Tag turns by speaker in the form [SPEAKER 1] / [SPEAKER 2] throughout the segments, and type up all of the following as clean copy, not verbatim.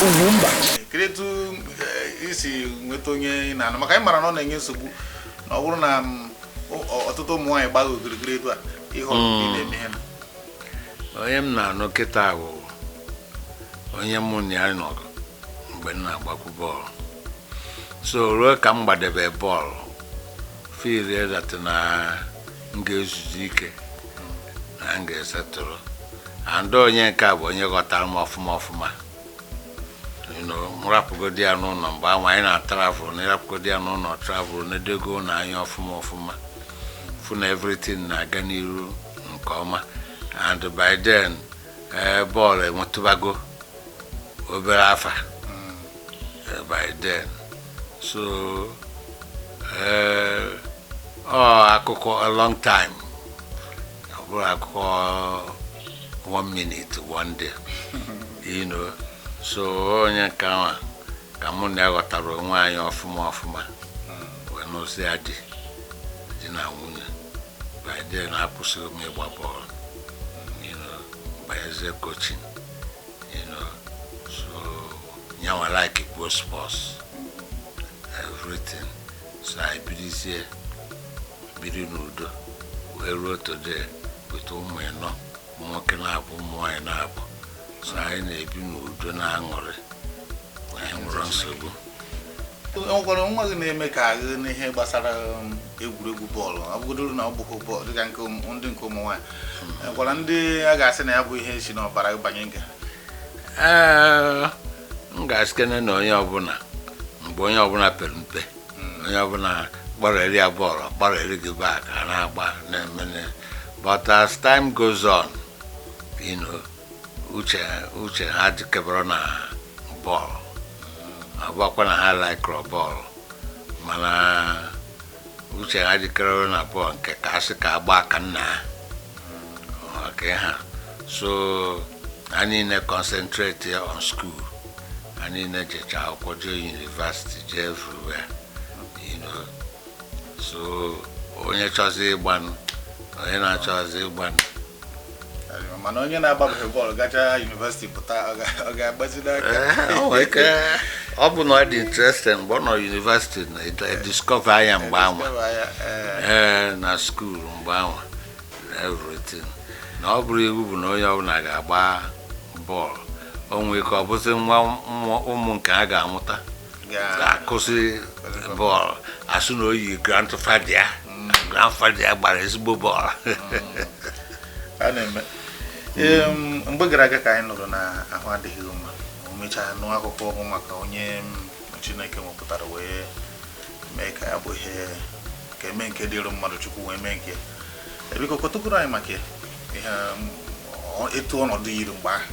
[SPEAKER 1] Ugwumba.
[SPEAKER 2] Kedu etu isi nweta onye ị na-anụ? Maka anyị mara na ọ na-enye nsogbu na ọ bụrụ na ọtụtụ ụmụ nwaanyị gbagha okirikiri etu a, ihe ọbụla ị na-eme ihe na
[SPEAKER 3] Onye m na-anụ kịta bụ onye mụ na ya nọ mgbe m na-agbakwu bọọlụ. So ruo ka m gbadebe bọọlụ, feel that na m ga-ezuzu ike, na m ga-esetụrụ, and onye nke a bụ onye ghọtara m ọfụma ọfụma. M rapụgodi ya n'ụlọ mgbe ahụ anyị na-travel, na ịrapụgodi ya n'ụlọ travel, na-edego ụlọ anyị ọfụma ọfụma, fụ na everything na-aga n'iru nke ọma. And by then, bọọlụ enwetụbago obere afa by then. So ọ akụkọ a long time, ọ bụrụ akụkọ one minute, one day. So onye nke ahụ ka mụ na ya ghọtara onwe anyị ọfụma ọfụma, wee nụzi ya di na nwunye. By then akwụsịghị m ịgba bọọlụ, banyezie coaching. So nyanwa like kwuo sports, everything. So anyị birizie biri n'udo wee ruo today with ụmụ 4, ụmụ nwoke na-abụ, ụmụ nwaanyị na-abụ. So anyị na-ebi n'udo na aṅụrị, anyị nwere nsogbu.
[SPEAKER 2] Enwekwara nwa gị na-eme ka gị n'ihe gbasara egwuregwu bọọlụ, ọ bụgodoro na ọ bụghị bọọlụ dịka nke ndị nke ụmụ nwaanyị, enwekwara ndị a ga-asị na ya bụ ihe si n'ọbara banye nke ha?
[SPEAKER 3] Ee, m ga-asịkene na onye ọbụla, mgbe onye ọbụla pere mpe, onye ọbụla gbarari ya bọọlụ, gbarari gị back, a na-agba na-emene. But as time goes on, uche ha dịkebere na bọọlụ, ọ bụkwa na ha laikụrụ bọọlụ, mana uche ha dịkere na bọọlụ nke ka asị ka agba ka nna ha maka ha. So ha niile concentrate on school. Ha niile jecha akwụkwọ, jee university, jee everywhere. So onye chọzi ịgbanụ, onye na-achọzi ịgbanụ.
[SPEAKER 2] Mana onye na-agbabeghị bọọlụ gacha university pụta, ọ ga-agbazi n'aka?
[SPEAKER 3] Ee, o nwere ike ọ bụ na ọ dị interested mgbe ọ nọ university na discover anya mgbe anwa.
[SPEAKER 2] Discover ya, ee.
[SPEAKER 3] Ee, na school mgbe anwa everything, na ọ bụrụ iwu bụ na onye ọbụla ga-agba bọọlụ. O nwere ike ọ bụzi nwa ụmụ nke ha ga-amụta ga-akụzi bọọlụ, asụ na oyi grandfather ya, grandfather ya gbara ezigbo bọọlụ.
[SPEAKER 2] A na-eme. Mgbe gara aga ka anyị nụrụ na ahụ adịghị mma, o mechaa nụ akụkọ ọhụụ maka onye Chineke nwepụtara wee mee ka ya bụ ihe ka eme nke dịrị mmadụ, Chukwu wee mee nke ya. Biko kọtụkwuru anyị maka ya, ihe etu ọnọdụ yiri mgbe ahụ.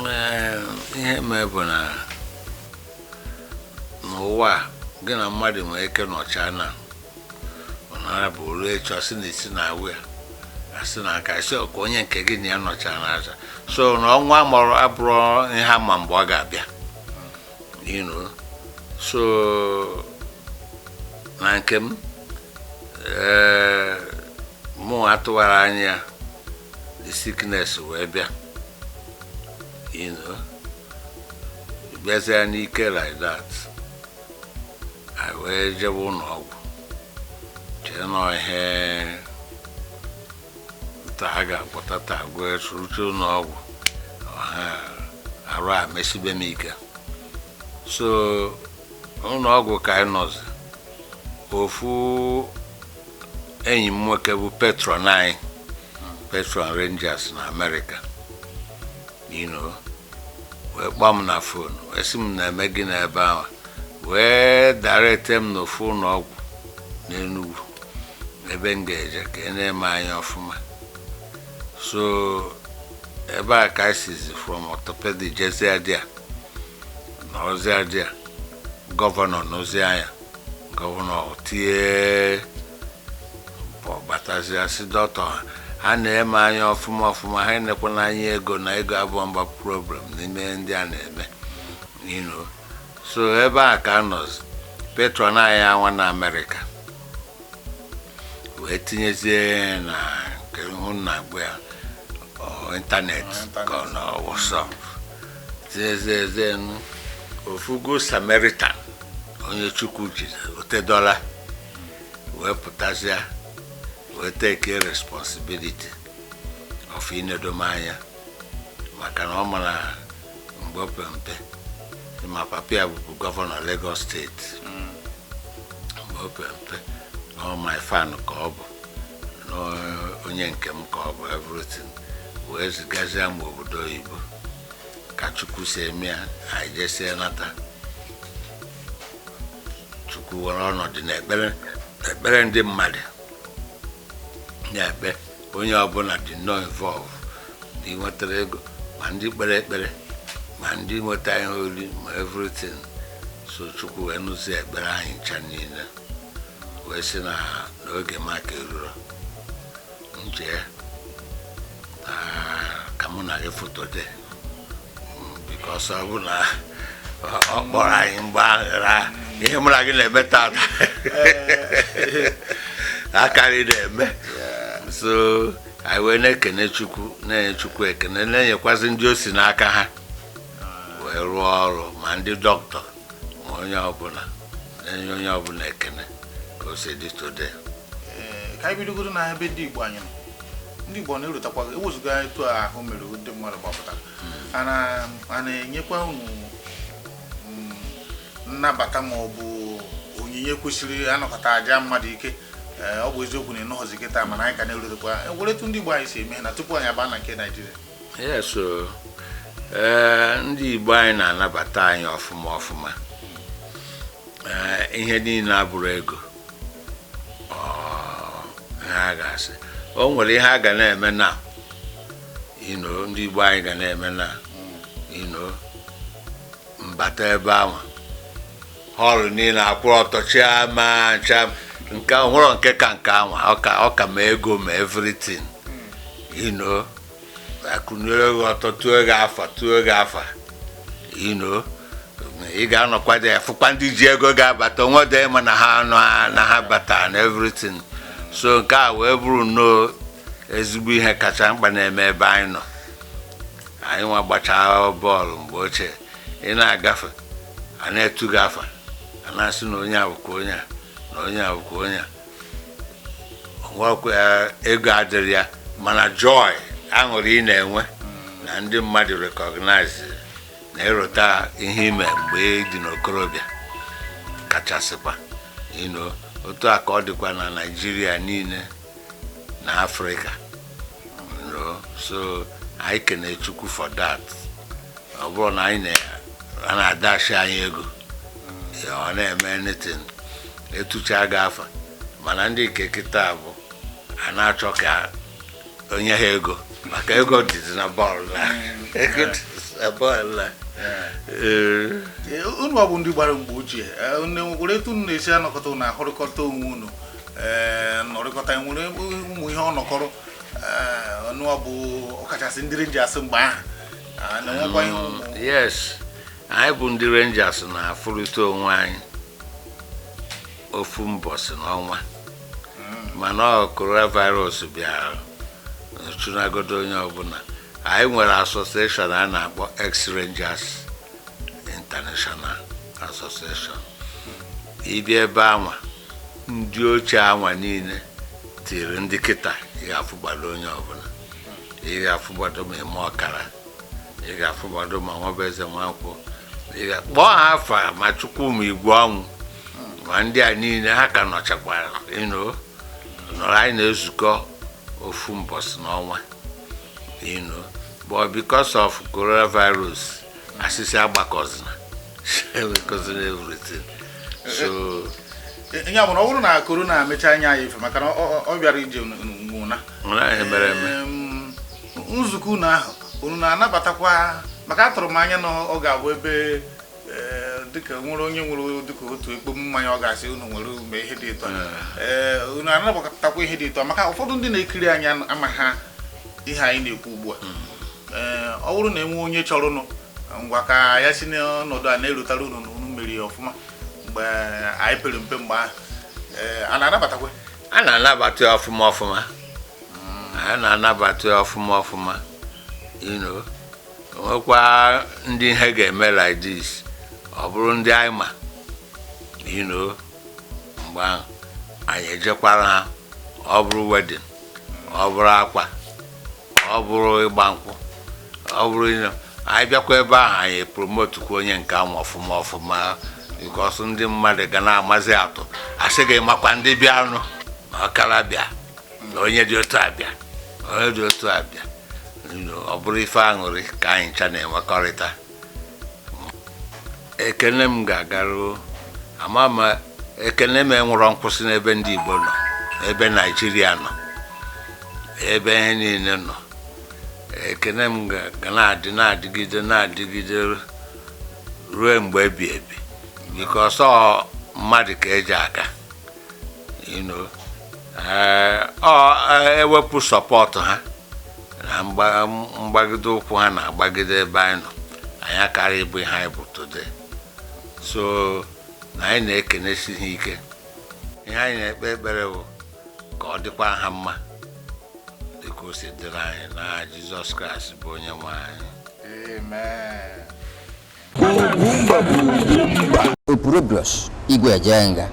[SPEAKER 3] Ee, ihe mee bụ na n'ụwa a, gị na mmadụ nwere ike nọcha na ọ nara bụ ruo echi, ọ sị na isi na awụ ya, asị na aka sị ka onye nke gị na ya nọcha n'aja. So na ọnwa mọrọ abụrụ ihe ama mgbe ọ ga-abịa. So na nke m, ee, mụ atụwara anya the sickness wee bịa, bịazie n'ike like that. I wee jebe ụlọ ọgwụ, chee nọ ihe taa a ga-agwọta taa, gwee rute ụlọ ọgwụ ha, arụ a mesibe m ike. So ụlọ ọgwụ ka anyị nọzi, ofu enyi m nwoke bụ patron anyị, patron Rangers na Amerịka, wee kpọọ m na phone, wee sị m na-eme gị n'ebe ahụ, wee direct m n'ofu ụlọ ọgwụ n'Enugwu ebe m ga-eje ka e na-eme anya ọfụma. So ebe a ka anyị sizi from orthopedic jezie dia nọrọzie dia, governor nọzie anya, governor tie batazie, sị dọkịta ha na-eme anya ọfụma ọfụma, ha enekwa n'anya ego na ego abụọ mba problem n'ime ndị a na-eme. So ebe a ka a nọzi, patron anyị anwa na Amerịka wee tinyezie na nke ihu na agba ya internet ka ọ na WhatsApp. Zezezenu ofugo Samaritan onye Chukwu jide otedola wee pụtazịa wee take responsibility of inedo m anya, maka na ọ mara mgbe o pe mpe, ma papa ya bụbu gọvanọ Lagos Steeti mgbe o pe mpe. Ọ my fan ka ọ bụ, na onye nke m ka ọ bụ, everything, wee zigazie m obodo oyibo. Ka Chukwu si eme ya, anyị jesie nata. Chukwu were ọnọdụ n'ekpere ekpere ndị mmadụ na-ekpe, onye ọbụla dị nnọọ involve ndị nwetara ego, ma ndị kpere ekpere, ma ndị nweta ihe ori, ma everything. So Chukwu wee nụzie ekpere anyị ncha niile, wee sị na n'oge m aka eruro njee na ka mụ na gị foto dị, because ọ bụ na ọ kpọrọ anyị mgbe ahụ, ihe mụ na gị na-eme tata akarị na-eme. So anyị wee na-ekene Chukwu, na-enye Chukwu ekene, na-enyekwazị ndị o si n'aka ha wee rụọ ọrụ, ma ndị dọkịta, ma onye ọbụla, na-enye onye ọbụla ekene ka o si dị today.
[SPEAKER 2] Ee, ka anyị bidogoro na ebe ndị Igbo anyị nọ. Ndị Igbo na-erutakwa, ewezụga etu ahụ mere ndị mmadụ gbapụtara, a na-enyekwa unu nnabata ma ọ bụ onyinye kwesịrị anọkọta aja mmadụ ike? Ee, ọ bụ eziokwu na ịnọghọzi kịta, mana anyị ka na-erutekwa were etu ndị Igbo anyị si eme na tupu anyị abaa na nke Naijiria.
[SPEAKER 3] Yes o. Ee, ndị Igbo anyị na-anabata anyị ọfụma ọfụma. Ee, ihe niile abụrụ ego. Ọ, ihe a ga-asị, o nwere ihe a ga na-eme na ndị Igbo anyị ga na-eme na mbata ebe ahụ, hall niile akwụrụ ọtọ chiama ncha nke nwere nke ka nke ahụ ọka ma ego ma everything, akụnyere gị ọtọ, tụọ gị afa, tụọ gị afa. Ị ga-anọkwa dị fụkwa ndị ji ego ga-abata onwe dị ma na ha nọ na ha bata na everything. So nke a wee bụrụ nnọọ ezigbo ihe kacha mkpa na-eme ebe anyị nọ. Anyị nwa gbachaa bọọlụ mgbe ochie, ị na-agafe, a na-etu gị afa, a na-asị na onye a bụkwa onye a, na onye a bụkwa onye a. Nwekwa ego adịrị ya, mana joy, aṅụrị ị na-enwe na ndị mmadụ recognize na ịrụta ihe ime mgbe ị dị n'okorobịa kachasịkwa. Otu a ka ọ dịkwa na Naịjirịa niile na Afrịka. So anyị kene Chukwu for that. Ọ bụrụ na anyị a na-adashi anyị ego, ọ na-eme anything, etucha gị afa, mana ndị nke kịta bụ a na-achọ ka onye ha ego, maka ego dịzi na bọọlụ, na ego dịzi na bọọlụ na. Ee.
[SPEAKER 2] Ee, unu ọ bụ ndị gbara mgbe ochie. Ee, unu nwere etu unu na-esi anọkọta, unu ahụrịkọta onwe unu, ee, nọrịkọta, nwere ụmụ ihe ọnọkọrọ? Ee, unu ọ bụ ọkachasị ndị Rangers mgbe ahụ, a na-enwekwa ihe ụmụ?
[SPEAKER 3] Yes, anyị bụ ndị Rangers na-afụrịta onwe anyị ofu mbọsị n'ọnwa, mana ọ coronavirus bịara chụnagodo onye ọbụla. Anyị nwere association a na-akpọ Ex Rangers International Association. Ịbịa ebe anwa, ndị ochie anwa niile tiri ndị kịta, ị ga-afụgbado onye ọbụla, ị ga-afụgbado ma eme ọkara, ị ga-afụgbado ma Nwabueze Nwankwọ, ị ga-kpọọ ha afa, ma Chukwu ma Igwe ọnwụ, ma ndị a niile ha ka nọchakwara nọrọ. Anyị na-ezukọ ofu mbọsị n'ọnwa, but because of coronavirus, asịsị agbakọzina agbakọzina everything, so
[SPEAKER 2] Ya bụ na ọ bụrụ na corona mechaa anya anyị efe, maka na ọ bịara ije nwụna.
[SPEAKER 3] Nwere ihe mere eme.
[SPEAKER 2] Nzukọ unu ahụ, unu na-anabatakwa? Maka atụrụ m anya na ọ ga-abụ ebe dịka nwere onye nwere dịka otu ekpo mmanya, ọ ga-asị unu nwere ume ihe dị etu a. Ee, unu anabatakwa ihe dị etu a? Maka ụfọdụ ndị na-ekiri anyị ama ha ihe anyị na-ekwu ugbu a. Ee, ọ bụrụ na enwe onye chọrọnụ, ngwa, ka ya si n'ọnọdụ a na-erutara unu na unu merie ọfụma mgbe anyị pere mpe mgbe ahụ. Ee, a na-anabatakwa?
[SPEAKER 3] A na-anabata ya ọfụma ọfụma, a na-anabata ya ọfụma ọfụma. Nwekwa ndị ihe ga-eme like this, ọ bụrụ ndị anyị ma mgbe ahụ anyị ejekwara ha. Ọ bụrụ wedding, ọ bụrụ akwa, ọ bụrụ ịgba nkwụ, ọ bụrụ ihe, anyị bịakwa ebe ahụ, anyị promotekwa onye nke ahụ ọfụma ọfụma, because ndị mmadụ ga na-amazi atụ, asị gị makwa ndị bịanụ ọkara bịa na onye dị otu abịa, onye dị otu abịa. Ọ bụrụ ife aṅụrị ka anyị ncha na-enwekọrịta. Ekene m ga-agaruo ama ma ekene m enwụrọ nkwụsị n'ebe ndị Igbo nọ, ebe Naijiria nọ, ebe ihe niile nọ. Ekene m ga na-adị, na-adịgide, na-adịgide ruo mgbe ebi ebi, because ọ mmadụ ka eji aga. Ọ ewepụ support ha na mgbagide ụkwụ ha na-agbagide ebe anyị nọ, anyị akara ịbụ ihe anyị bụ today. So na anyị na-ekenesi ha ike. Ihe anyị na-ekpe ekpere bụ ka ọ dịkwa ha mma dịka o si dịrị anyị, na Jizọs Kraịst bụ onye nwe anyị.
[SPEAKER 2] Amen.
[SPEAKER 1] Opurobios Igwe Ejenga.